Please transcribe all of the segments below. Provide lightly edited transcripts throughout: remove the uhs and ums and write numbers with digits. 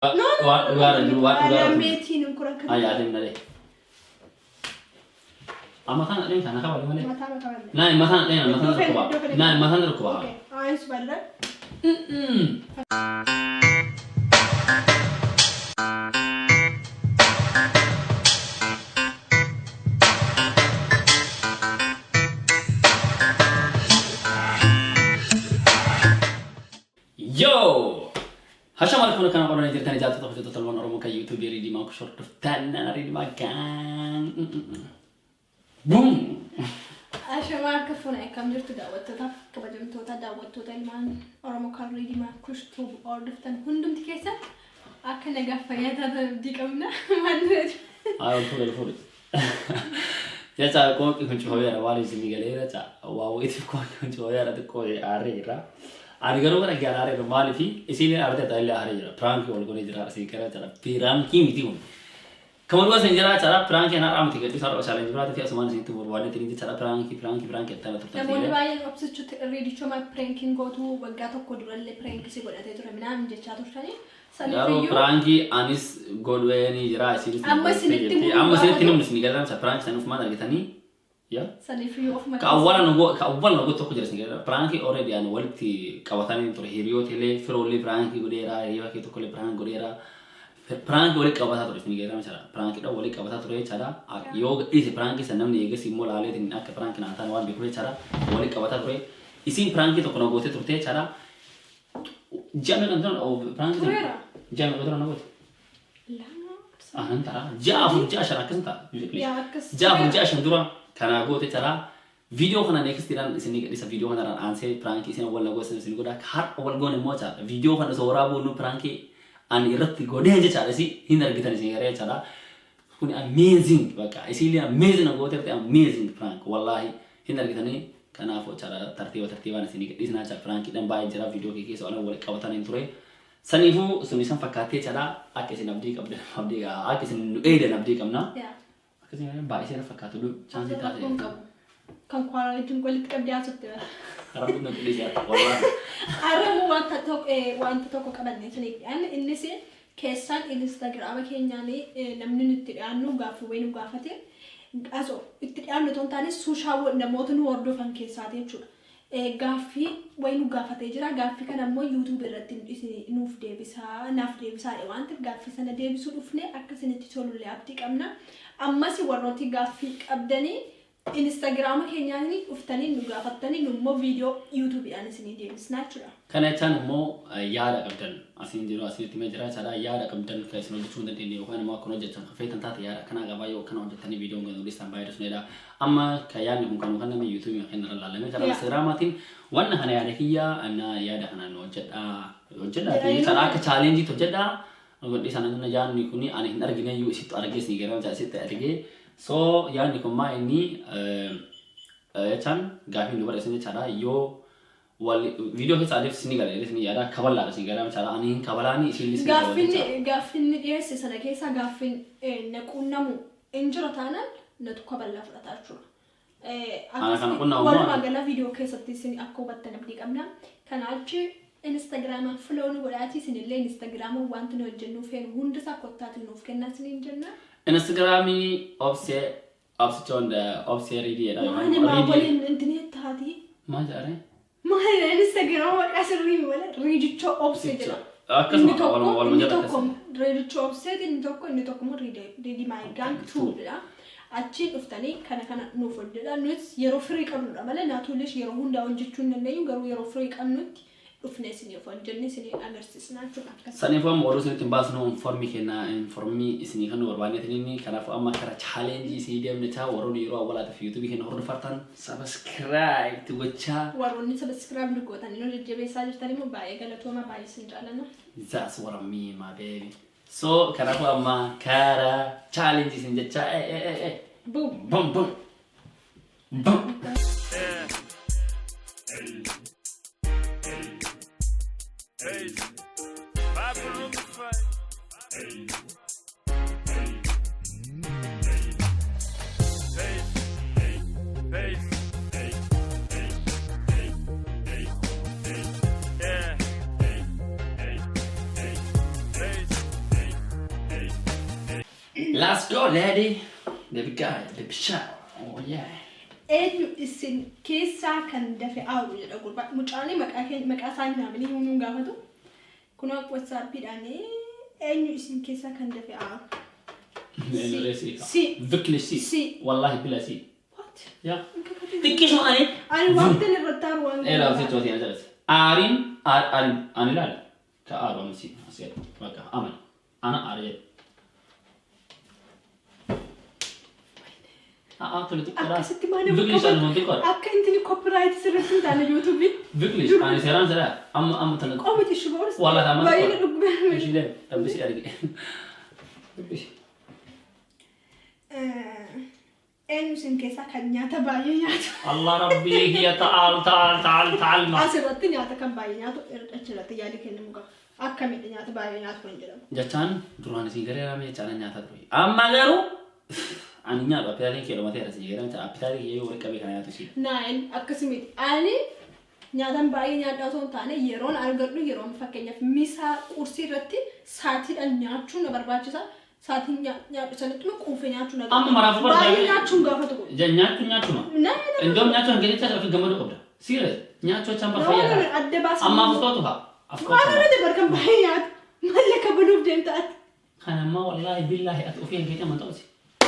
Waan dhugaarra jiru, waan dhugaarra jiru. Meetiin hin kuran kan. Haa yaadeen malee. Amma kana dheen kana kabale malee. Mataa mataa. Naan mataan dheen mataan dhukkuba. Naan mataan dhukkuba. Okay. Ayis barra. Yo! Hasham alaikum kana qorana jirtan ijaartota hojjettoota tolman Oromoo kan YouTube Riidimaa kush hordoftan ana Riidimaa gang. Boom! Ashamaa akka fuuna akkam jirtu daawwattootaaf kabajamtoota daawwattoota ilmaan Oromoo kan Riidimaa Kush Tube hordoftan hundumti keessan akka nagaaf fayyaa taatan abdii qabna. Maal jedhu? Haa ol fuudhe, ol fuudhe. Jecha qoonqi kun cufameera waan isin galeera jecha waa wayiitiif qoonqi kun cufameera xiqqoo aarree jira. Ani garuu kana gyaan aaree jira maaliif isin aartee ta'ellee aaree jira. Piraankii wal godhee jira asii gara jira. Piraankii miti kun. Kama dhugaa isin jira jechaadha. Piraankii ana har'aa miti gadhiisaa har'a challenge biraati fi asumaan isinitti barbaadee tini jechaadha. Piraankii piraankii piraankii attana turtan. Namoonni baay'een obsichutti Riidichoo prankiin gootu waggaa tokko durallee prank si godhatee ture minaan jechaa turtanii. Garuu Saniifiyyuu piraankii anis godhee jira isinis. Amma isinitti himuu Amma isinitti barbaadu. himnu isin galan piraankii sana ofumaan argitanii. Yaa. Saniifiyyuu ofuma Ka awwaala nu ka awwaala nu tokko jira isin galan piraankii already ani walitti qabatanii ture hiriyoota illee firoollee piraankii godheera hiriyoota kee tokko illee piraankii godheera. Piraankii walitti qabataa ture isin galan jechaadha. Piraankiidhaan walitti qabataa ture jechaadha. Yoo dhiise piraankii san namni eegas immoo laaleetiin akka piraankii naa ta'an waan beekuuf jechaadha. Walitti qabataa ture. Isin piraankii tokko na gootee turte jechaadha. Ji'a meeqa dura piraankii sana? Tureera. Ji'a meeqa dura na goote? Lama. Ahan ta'a. Ji'a 4 ji'a 5 akkas ta'a. Yaa akkas. Ji'a 4 ji'a 5 dura kanaa goote jechaadha. Viidiyoo kana next dhaan isin gadhiisa viidiyoo kanarraan aansee piraankii isin wal gosa isin godha. Har'a wal goone immoo jechaadha. Viidiyoo kana osoo waraabuu nu piraankii ani irratti godhee jechaadha. Isin hin argitan isin garee jechaadha. Kun amazing bakka isin amazing na goote amazing prank wallahi hin argitanii. Kanaafuu jechaadha tartiiba tartiibaan isin gadhiisnaa jechaadha. Piraankiidhaan baay'ee jira viidiyoo kee keessa waan wal qabatan hin ture. Saniifuu sun isan fakkaatee jechaadha. Akka isin abdii qabdan abdii akka isin nu eedan abdii qabna. Yaa. Akkasuma baay'ee na fakkaatu lu chaansii taate. Rakkoon qabu. Kan kwaaraa wajjin walitti qabdee haasofte bara. Rabbiin nu qilleensi haa ta'u wallahi. Har'a immoo wanta tokko wanta tokko qabannee isiniif dhiyaanne innis keessaan Instagiraama keenyaan namni nutti dhiyaannu gaaffiiwwan nu gaafate asoo itti dhiyaannu otoo hin taane social namoota nu hordofan keessaati jechuudha. Gaaffii wayii nu gaafatee jira. Gaaffii kana immoo YouTube irratti isin nuuf deebisaa naaf deebisaadha waan ta'eef gaaffii sana deebisuu dhufne akka isinitti tolullee abdii qabna. Ammas warrooti gaaffii qabdanii Instagiraama keenyaan dhuftanii nu gaafattanii nu immoo viidiyoo YouTube'dhaan isinii deebisna jechuudha. Kana jechaan immoo yaada qabdan asiin jiru asinitti himee jira jechaadha. Yaada qabdan kan isin hojjechuu hin dandeenye yookaan immoo akkana hojjechan kan feetan taate yaada akkanaa qabaa yoo akkana hojjettanii viidiyoon kan mul'isan baay'ee dhufnedha. Amma kan yaadni kun kan kan namni YouTube kan irra laalame karaa Yaa. Instagiraamaatiin wanna kana yaada kiyya anna yaada kana nu hojjedhaa hojjedhaa Jedhanii jechaadha akka challenge hojjedhaa. Godhi sana inni yaadni kun ani hin argine iyyuu isittu argee isin gara isitti argee so yaadni kun maa inni jechaan gaafii nu barreessan jechaadha yoo wal viidiyoo keessa adeemsi isin gala isin yaada kaballaadha isin gara jechaadha ani hin kabalaani isin isin Gaaffinni gaaffinni dhiyeesse sana keessaa gaaffiin na quunnamu hin jira taanaan natu kaballaa fudhata jechuudha. Ana kana qunnamu Walumaa gala viidiyoo keessatti isin akka hubattan abdii qabna. Kana achi Instagiraama follow nu godhaati isinillee Instagiraama wanti nu hojjennu feenu hundisaa kottaati nuuf kennaa isiniin jenna. Instagiraamii obsee obsichoon obsee riidiidha. Waan himaa waliin intinee taati. Maal jedhare? Maal Instagiraama maqaa sirrii malee Riidichoo Obsee jedha. Akkasuma Inni tokko waluma waluma inni jala tokko akkasuma. Riidichoo Obseeti inni tokko immoo Riidii My Gang Two jedha. Achiin dhuftanii kana kana nuuf hojjedha. Nus yeroo firii qabnudha malee naatuulis yeroo hundaa hojjechuu hin dandeenyu garuu yeroo firii qabnutti dhufnee isiniif hojjenne isinii agarsiisna jechuudha. Akkasuma. Saniifuu amma oduu isinitti hin baasnu informii kenna informii isinii kan nu barbaanneetiin kanaafuu amma kara challenge isinii deemne taa warroonni yeroo awwaalaatiif YouTube keenya hordofatan subscribe gochaa. Warroonni subscribe nu gootanii nu jajjabeessaa jirtan immoo baay'ee galatooma baay'ee isin jaallanna. That's what I mean, my baby. So kanaafuu amma kara challenge isin jechaa Boom. Boom boom. Boom. Hey, 5 room fight. Hey, hey, hey, hey, hey, hey, hey, hey, hey, hey, yeah, hey, hey, hey, hey. Let's go, lady. Baby guy, baby shark. Oh yeah. Eenyu isin keessaa kan dafe aaru jedha gurbaa. Mucaanii maqaa keenya, maqaa isaa hin haamanii himuu gaafatu. Kunoo WhatsAppiidhaan eenyu isin keessaa kan dafe aaru? Si. Si. Wirklich si. Si. Wallahi bila si. What? Ja. Xiqqishuma ani. Ani wanta inni irratti aaru waan Eela sitti wati ana. Aariin aariin ani ilaali. Ka aaru amma si asii bakka amana. Ana aara jedhe. Aa, tole xiqqoodha. Akkasitti maal Wirklich ani wanti xiqqoodha. Akka intini copyright sirriitti hin taane YouTubein. Wirklich ani seeraan seera amma amma tana. Qoomiti shuboors. Wallahi amma Baay'ee dhugbee. Ishiilee dhabbisi arge. Dubbisi. Eenyu isin keessaa kan nyaata baay'ee nyaatu? Allah rabbi hiya ta'al ta'al ta'al ta'al ma. Asirratti nyaata kan baay'ee nyaatu achirratti yaada kennamu qaba. Akkamidha nyaata baay'ee nyaatu kan jedhamu? Jechaan duraan isin garee raamee jechaan nyaata ture. Amma garuu ani nyaadhu appitaatiin kee dhumateera isin garee appitaatiin kee yoo wal qabee kana nyaatu isiidha. Naayin akkasumiti. Ani nyaatan baay'ee nyaadhaa osoo hin taane yeroon argadhu, yeroon fakkeenyaaf misaa qursii irratti saatiidhaan nyaachuun na barbaachisa. Saatiin nyaadhu sanatti quufee nyaachuu na Amma maraafuu Baay'ee nyaachuun gaafatu kun. Nyaachuu nyaachuma. Naa Indoom nyaachuu hin keessatti ofii gammaduu qabda. Serious nyaachuu achaan Nama barfayyaa. Adda baasa. Amma afkootu haa. Waan irratti barkan baay'ee nyaatu. Mallaqa banuuf deemta ati. Kana ammaa wallaahi billaahi ati ofii hin keenya amantaa.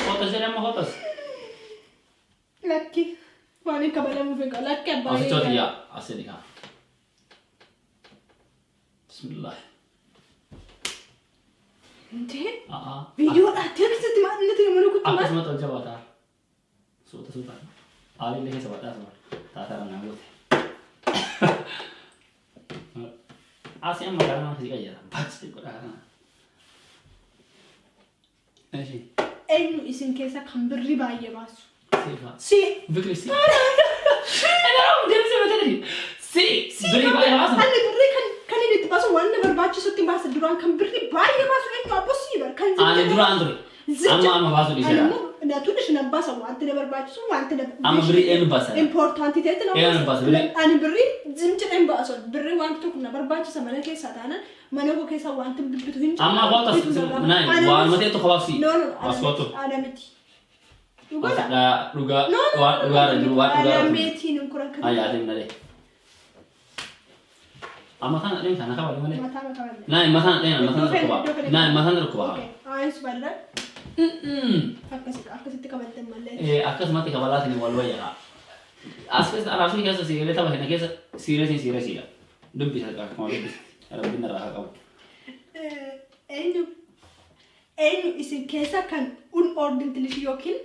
Kootas jedhee amma kootas. Lakki waan hin kabalamuuf hin qabu. Lakki abbaa. Asichooti yaa asii kaa. Bismillah. Intee Aa. viidiyoodhaatti akkasitti maal inni mana kutti maal? Akkasumatti ol jabaataa. Suuta suuta. Aarii keessa badhaa sama. Taataa naa goote. Asii amma gara nama si qayyada. Bachi godhaa kana. Eshi. Eenyu isin keessa kan birrii baay'ee baasu? Siifa. Si. Vikri si. Enara deemsee mataa si. Birrii baay'ee baasa. Ani birrii kan inni itti baasu waan na barbaachisutti baasa. Duraan kan birrii baay'ee baasu eenyu? Abboo sii bar kan Ani duraan ture. Amma amma baasuu dhiiseera. Natuun isheen baasa wanti na barbaachisu wanti na Amma birrii eenyu baasa? Important ta'etti na Eenyu baasa birrii? Ani birrii zimcidhaan baasu. Birrii wanti tokko na barbaachisa mana keessaa taanaan mana koo keessaa wanti bitu hin jiru. Amma kootas naan waan matee tokko baasi. No, no, As kootu. ana miti. Dhugaadha. Dhugaa No, no, waan dhugaarra jiru waan Ana dhugaarra jiru. meetiin hin kuran kan. Ayyaa adeemu malee. Amma kana adeemu kana kabale malee. Mataa mataa malee. Naan mataan adeemu mataan dhukkuba. Naan mataan dhukkuba. Okay. Ayis barra. Akkasitti kabaltan malee. Akkasumatti kabalaatiin wal wayyaa. As keessa araabsii keessa siigalee tapha kana keessa siiresiin siiresiidha. Dubbisa akkuma dubbisa. Rabbiin irraa haa qabu. Eenyu eenyu isin keessa kan unordentlich yookiin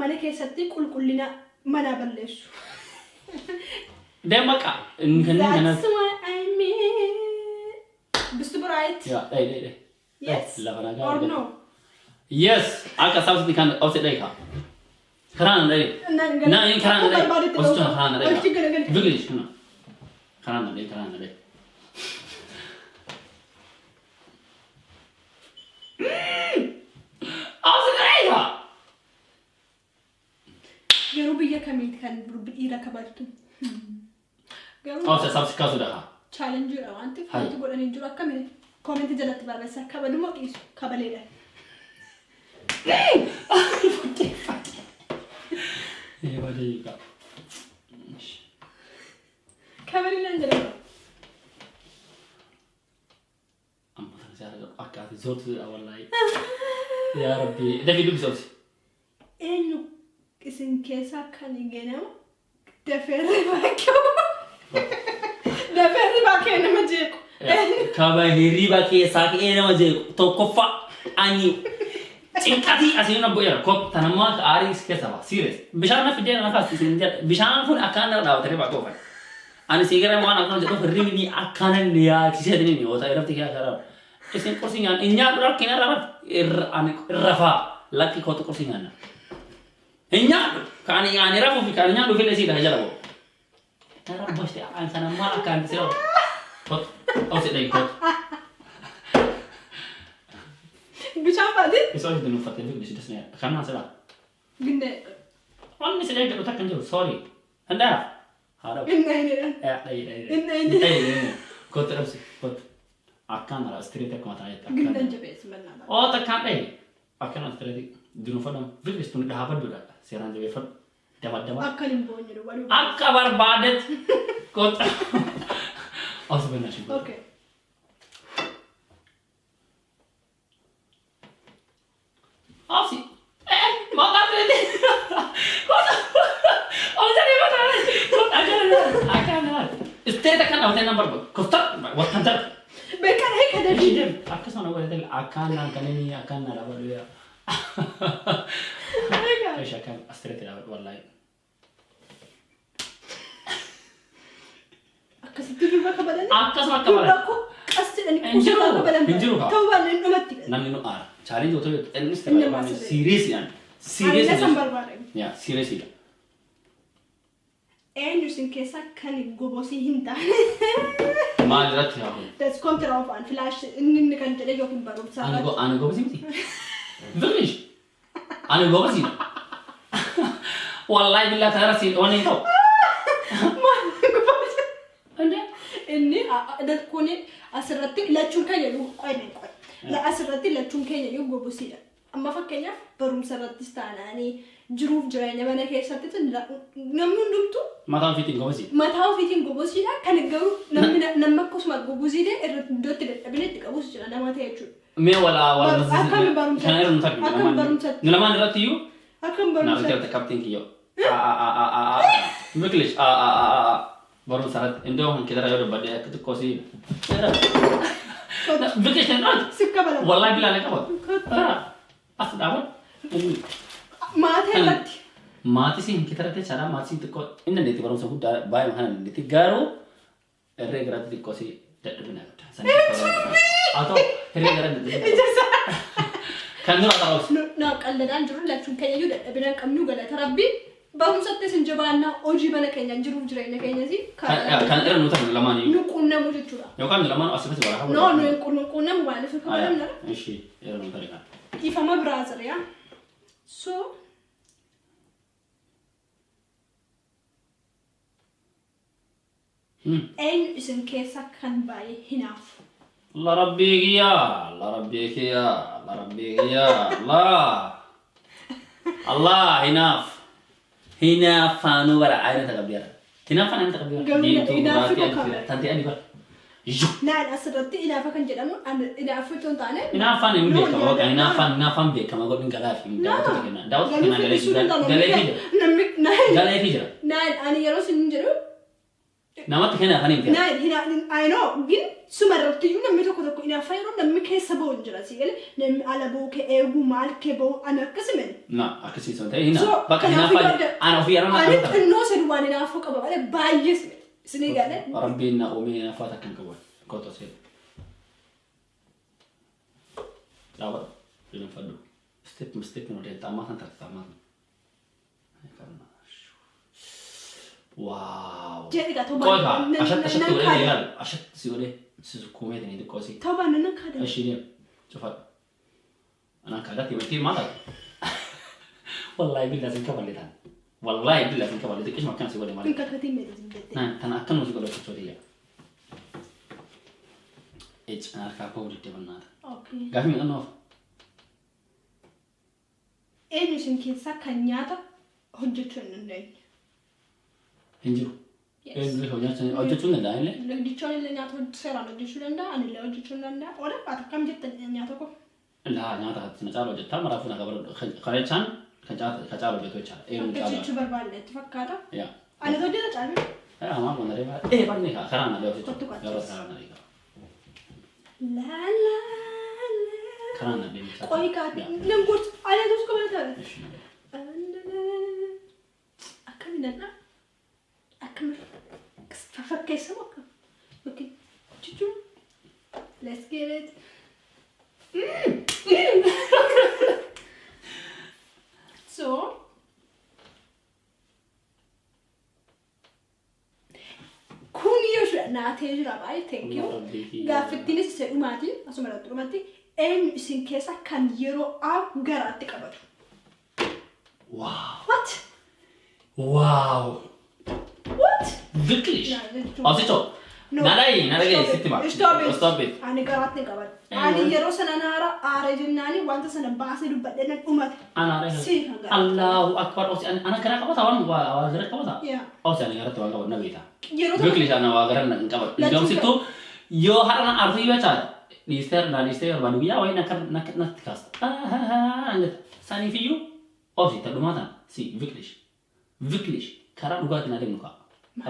mana keessatti qulqullina manaa balleessu? Deemaqa. Inni kanneen kanas. That's what I mean. Bist du bereit? Yaa dhai dhai dhai. Yes. Lafa nagaa. Or no? Yes. Akka saabsitti kan obse dhai kaa. Karaan dhai. Naan karaan dhai. Osoo karaan dhai. Olchi galagalcha. Wirklich kana. Karaan dhai karaan dhai. Obse dhai kaa. Garuu biyya kamiiti kan dhiira kabaltu? Garuu Obse saabsi kaasuu dhahaa. Challenge waan ta'eef Hai. wanti godhanii jiru akkamii? Comment jalatti barreessaa, kabaluma dhiisu kabaleedha. Ee badii kaa. Kabaleedhaan jedhama. Amma kana si argaa akka ati zoortu jedha wallaahi. Yaa Rabbi. Dafii dubbisa obsi. Eenyu isin keessaa kan ganama dafee hirribaa ka'u? Dafee hirribaa ka'ee nama jeequ? Kaba hirriba keessaa ka'ee nama jeequ tokkoffaa ani cinqatii asiin na bu'eera. Kop tanammaa aarii si keessa ba'a. Serious. Bishaan na fidee na kaasti isin jedha. Bishaan kun akkaan na dhaabatanii ba'a qofa. Ani si gara waan akkana jedhuuf hirribni akkana ni yaachisee ni yoo ta'e irratti kee karaa. Isin qursii nyaanna. Hin nyaadhu rakkina irra irra ani irra faa lakki kootu qursii nyaanna. Hin nyaadhu. Kan ani rafuu fi kan nyaadhu filee siidha jala bo'u. Rabboshte an sanammaa akkaan sira. Kootu. Obsi dhayi kootu. Bishaan baatee? Isa hojii nuuffattee fi guddisi dasnee kanaan sira. Ginne. Wanni si eeggadhu takka hin jiru sorry. Handaa. Haadha. Inna inni dha. Dhayi dhayi. Inna inni. Dhayi. Kootu dhabsi kootu. Akkaan ala straight akkuma tanaa jette. Gindan jabeessi mannaa. Oo takkaan dhahe. Akkaan straight dunuufadhamu. Bilbistuun dhaabadduudha. Seeraan jabeeffadhu. Daba daba. Akkan hin boonye duwwaa. Akka barbaadetti. Kota. Obsi bannaa shi. Okay. Obsi. Maqaa filadhe. Kota. Obsi ni maqaa. Kota akkana akkana. Straight akkaan dhaabbatee nan barbaadu. Kofta wattantara. Beekan eega dabii. Akkasuma na godhate akkaan naan kanneen akkaan na dhaabadhu yaa. Eega. Eesh akkaan straight dhaabadhu wallaahi. Akkasitti durba kabalanii. Akkasuma akka Durba balan. koo qas jedhanii Hin jiru, quusaa kabalan. hin jiru kaa. Ta'uu baannaan dhumatti. Namni nu aara. Challenge otoo innis Inni ammaa sirrii. serious serious. Ani san barbaada. Yaa serious dha. Eenyu isin keessaa kan gobosii hin taane? Maal irratti haa kun? Das kommt darauf an. Vielleicht inni kan jedhe yookiin barumsa Ani irratti. go ani gobosii miti. Wirklich? Ani gobosii. Wallahi billahi ta'ala siin waan hin ta'u. Maal gobosii? Ande? Inni kun asirratti lachuun keenya iyyuu qo'e qo'e. Asirratti lachuun keenya iyyuu gobosiidha. Amma fakkeenyaaf barumsa irrattis taanaanii jiruuf jireenya mana keessatti namni hundumtuu Mataa ofiitiin gobosii. Mataa ofiitiin gobosiidha. Kan garuu namni namni akkasuma gobosii ta'e irratti iddootti dadhabina itti qabus jira nama ta'e jechuudha. Mee wala wala Akkami barumsa- kana irra nu takka akkami barumsatti? nu lamaan irratti iyyuu Akkam na barumsa. irratti qabxiin kiyyoo. A a a a a wirklich a a a a barumsa irratti iddoo kan kitara yoo dubbadhe akka xiqqoo si wirklich kan irratti Si kabalama. wallahi bilaa na qaba. As dhaaban. Maatii irratti. Maatii siin kitara ta'e chaadhaa maatii siin xiqqoo inni dandeetti barumsa guddaa baay'ee kana dandeetti garuu herree garaatti xiqqoo si dadhabina qabda. Haa ta'u herree gara dadhabina. Kan dura ta'us. Na qalladaan jiru lachuun keenya iyyuu dadhabina hin qabnu galata rabbi. Barumsattis hin jabaannaa hojii mana keenya jiruuf jireenya keenyas Kan irra nu ta'u lamaan iyyuu. nu quunnamu jechuudha. Yookaan nu lamaan asifasi waraabaa. No, nu hin quunnamu maaliif kabalamna? Ishi irra nu ta'e kan. Dhiifama biraa jira yaa. So eenyu isin keessa kan baay'ee hinaafu? La rabbii kiyyaa, la rabbii kiyyaa, la rabbii kiyyaa, la. Allah hinaaf. Hinaafaanuu bara ayina taqabdiyaadha. Hinaafaan ayina taqabdiyaadha. Garuu Diimtuu hinaafi gurraattii koo adii tantee adii bara. Iyyu. Naan asirratti hinaafa kan jedhamu hinaafa otoo hin taane. Hinaaffaan hin No, beekama bakka yaada- hinaaffaan hinaaffaan beekama godhin galaa fi No. daawwattoota kenna. Daawwattoota Galuu kenna galee fedhii sun galee fi jira. Namni naan Galee fi jira. naan ani yeroo isin jedhu Namatti kenna afaan hin naan I know gin suma irratti iyyuu namni tokko tokko hinaaffaa yeroo namni keessa ba'u hin jira si galee namni ala ba'u kee eeguu maal kee ba'u ani akkasuma. Na akkasii sun ta'e hina So, bakka kanaafuu hinaaffaan yaada- ana ofii yeroo Ani na xinnoo sadi waan hinaafuu qaba malee baay'ee isinii galee. Rabbiin na uumee hinaaffaa takka hin qabu. Kottu asii. Dhaabadhu. Bilinfadhu. Step step nu deemta ammaa kan tartiibaa ammaa kan. Wow. Jedhi gaa ta'uu Qofa baannaan ashatti ashatti nan godhee kaada. ilaali. Ashatti si godhee si sukkuumee tanii xiqqoo si. Ta'uu baannaan nan kaada. Ishii deem. Cufadhu. Anaan kaadatti himattii maal taate? Wallaahi billaa sin kafalle taan. Wallaahi billaa sin kafalle xiqqishuma akkana si godhe malee. Hin kakkatiin meetii sin jette. Naan tana akkanuma si godhe sochootii yaa. Ec harkaa koo diddee bannaata. Okay. Gaafii meeqa nuuf? Eenyu isin keessaa kan nyaata hojjechuu hin dandeenye? Hin jiru. Yes. Eenyu hojjechuu hin danda'an illee. Lagdichoon illee nyaata seeraan hojjechuu danda'a, ani illee hojjechuu hin danda'a. Ola ati akkam jettan nyaata koo? Laa nyaata na caala hojjettaa maraafuu na qabara karechaan kan caala hojjetu jechaadha. Eenyu Akka caala. jechuu barbaadne itti fakkaata. Yaa. Ani hojjeta caalu. Hamaa kun daree ee banne karaa na deewu Kottu jechuudha. kottu. Yeroo karaa na deewu. La la la. Karaa na deemu. Qoyi kaati. Nan gorsa. Ani tos qabata. Akkami nanna? Akkami fakkeessamu akkam? Yookiin jechuun let's get it. So kun yoo naatee jira baay'ee thank you. Gaaffittiinis isa dhumaati asuma irratti dhumatti eenyu isin keessa kan yeroo aaru garaatti qabatu? Wow. What? Wow. What? Wirklich? Naa jechuun. Asicho. No. Na dhaga'i, na dhaga'i, Stop it. sitti hima. Stop it. Stop it. Ani garaatti hin qabadhu. Eh, Ani wal- yeroo sana naara aaree jennaani wanta sana baasee dubbadhee nan dhumate. Ana aaree. Si kan garaa. Allahu akbar. Obsi ana garaa qabata waan waa gara qabata. Yeah. Obsi ani garatti waan qabatu na beekta. Yeroo tokko Beekli isaa waa gara hin qabatu. Lachuu Iddoomsittuu yoo har'a na aartu yoo chaala. Dhiistee na dhiistee barbaadu guyyaa wayii natti kaasta. Saniifiyyuu obsi tadhumaa tana si viklish. Viklish karaa dhugaatiin adeemnu ka'a.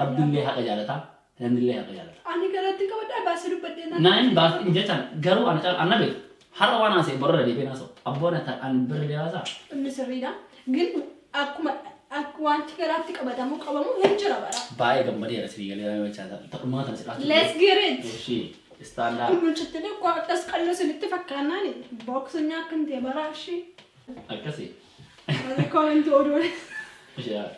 Rabbiillee haqa jaalataa namnillee haqa jaalata. Ani garatti qabadhaa baasee dubbadhee nan. Naan baas jechaan garuu ana caala ana beeku. Har'a waan haasa'e borra deebiin haasa'u. Abboon akka an birri haasa'a. Inni sirriidha. Gin akkuma wanti garaatti qabatamu qabamu hin jira bara. Baay'ee gammadeera isinii galee nama jechaa tadhumaa tana si dhaatu. Let's get it. Ishii istaandaa. Kunuunsittanii qo'adhas qalloo isinitti fakkaannaan booksinyaa akka hin ta'e bara ishii. Akkasii. Warri koomentii oduu. Ishee yaa.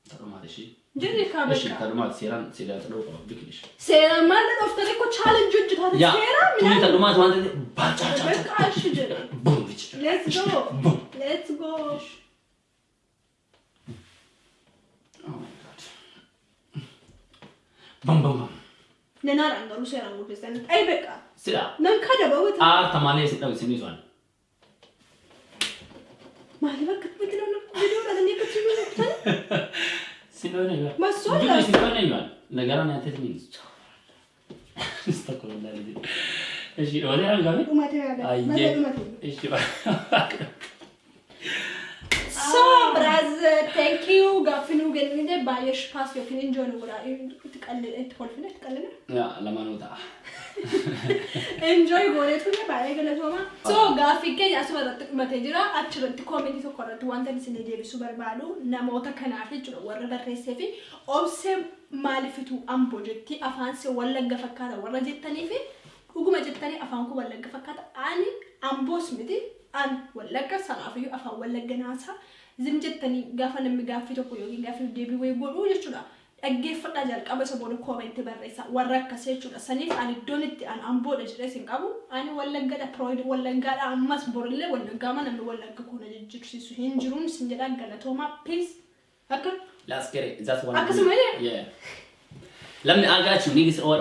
Tadhumaati ishii. Jirri kaa Ishii bakka. tadhumaati seeraan seeraan tadhuu qaba bikilish. Seeraan maal dhooftanii ko challenge hojjetaa Yaa seeraan tuni midhaan. tadhumaati waan ta'eef baacaa Bakka ishii jedhe. Bum jechuudha. Let's go. Bum. Let's go. Oh my God. Bum bum bum. Nanaadhaan garuu seeraan guddistan. Ay beqa. Sidha. Nan kada bawwata. Aarta malee si dhabu isinii su'aan. Maaliif akkatti namni viidiyoodhaan inni akkatti nu rukutan? Si dhawin eeyyuu. Masoola. Biqilii si dhawin eeyyuu. Nagaraa nyaatee ni. Astagfirullah. Ishii dhawatee argame. Dhumate yaada. Malee dhumate. Ishii. So brother, thank you. Gaaffii nuu kennite baay'ee paas yookiin enjoy nu godhaa. Itti qalline itti kolfine itti qalline. Yaa lamaanuu ta'a. Enjoy goonee turre baay'ee galatooma. So gaaffii keenya asuma irratti dhumatee jira. Achirratti koomentii tokko irratti wanta isin deebisuu barbaadu namoota kanaaf jechuudha warra barreessee fi obsee maalifitu amboo jetti afaan see wallagga fakkaata warra jettanii fi dhuguma jettanii afaan kun wallagga fakkaata. Ani amboos miti an wallagga sanaafiyyuu afaan wallagga naasaa zim jettanii gaafa namni gaaffii tokko yookiin gaaffii deebii wayii godhuu jechuudha. Dhaggeeffadhaa jalqaba isa booda koomentii barreessa warra akkasii jechuudha. Saniif ani iddoon itti an amboodha jedhee sin qabu ani wallaggadha pirooyid wallaggaadha ammas borillee wallaggaama namni wallagga kuna jijjiirsiisu hin jiruun sin jedhaa galatoomaa peace akka Let's get it. That's what. Akkasuma jedhe? Yeah. Lamni got you niggas or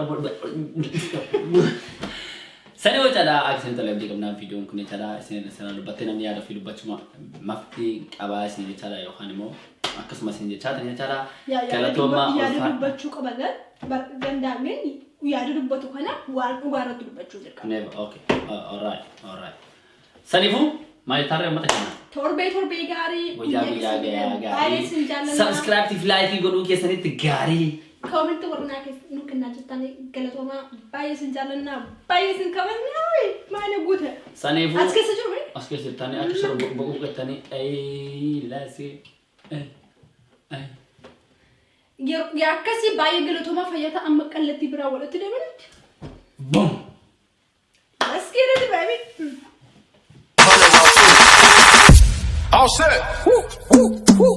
Sani yoo caalaa akka isin tola abdii qabnaa viidiyoon kun caalaa isin sana dubbattee namni yaada ofii dubbachuma maftii qabaa isin jechaadha yookaan immoo akkasuma isin jechaa tan jechaadha. Galatoomaa yaada ulfaadha. dubbachuu qaba danda'ameen yaada dubbatu kana waan dhugaa irratti dubbachuu dirqama. Never. Okay. All right. All right. Saniifuu maal tarree uummata keenya? Torbee torbee gaarii Guyyaa guyyaa gaarii. Baay'ee isin jaallanna. Subscribe fi like godhuu keessanitti gaarii. Koomentii warra naa nu kennaa jirtan galatoomaa baay'ee isin jaallannaa baay'ee isin kabajnaa maal guute. Saniifuu As keessa jiru mee? As keessa jirtanii akka shara boquu qattanii ayi laasee. Yeroo akkasii baay'ee galatoomaa fayyada amma kallattii biraa walitti deebinutti. Boom! Let's get it, baby. All set. Woo, woo, woo.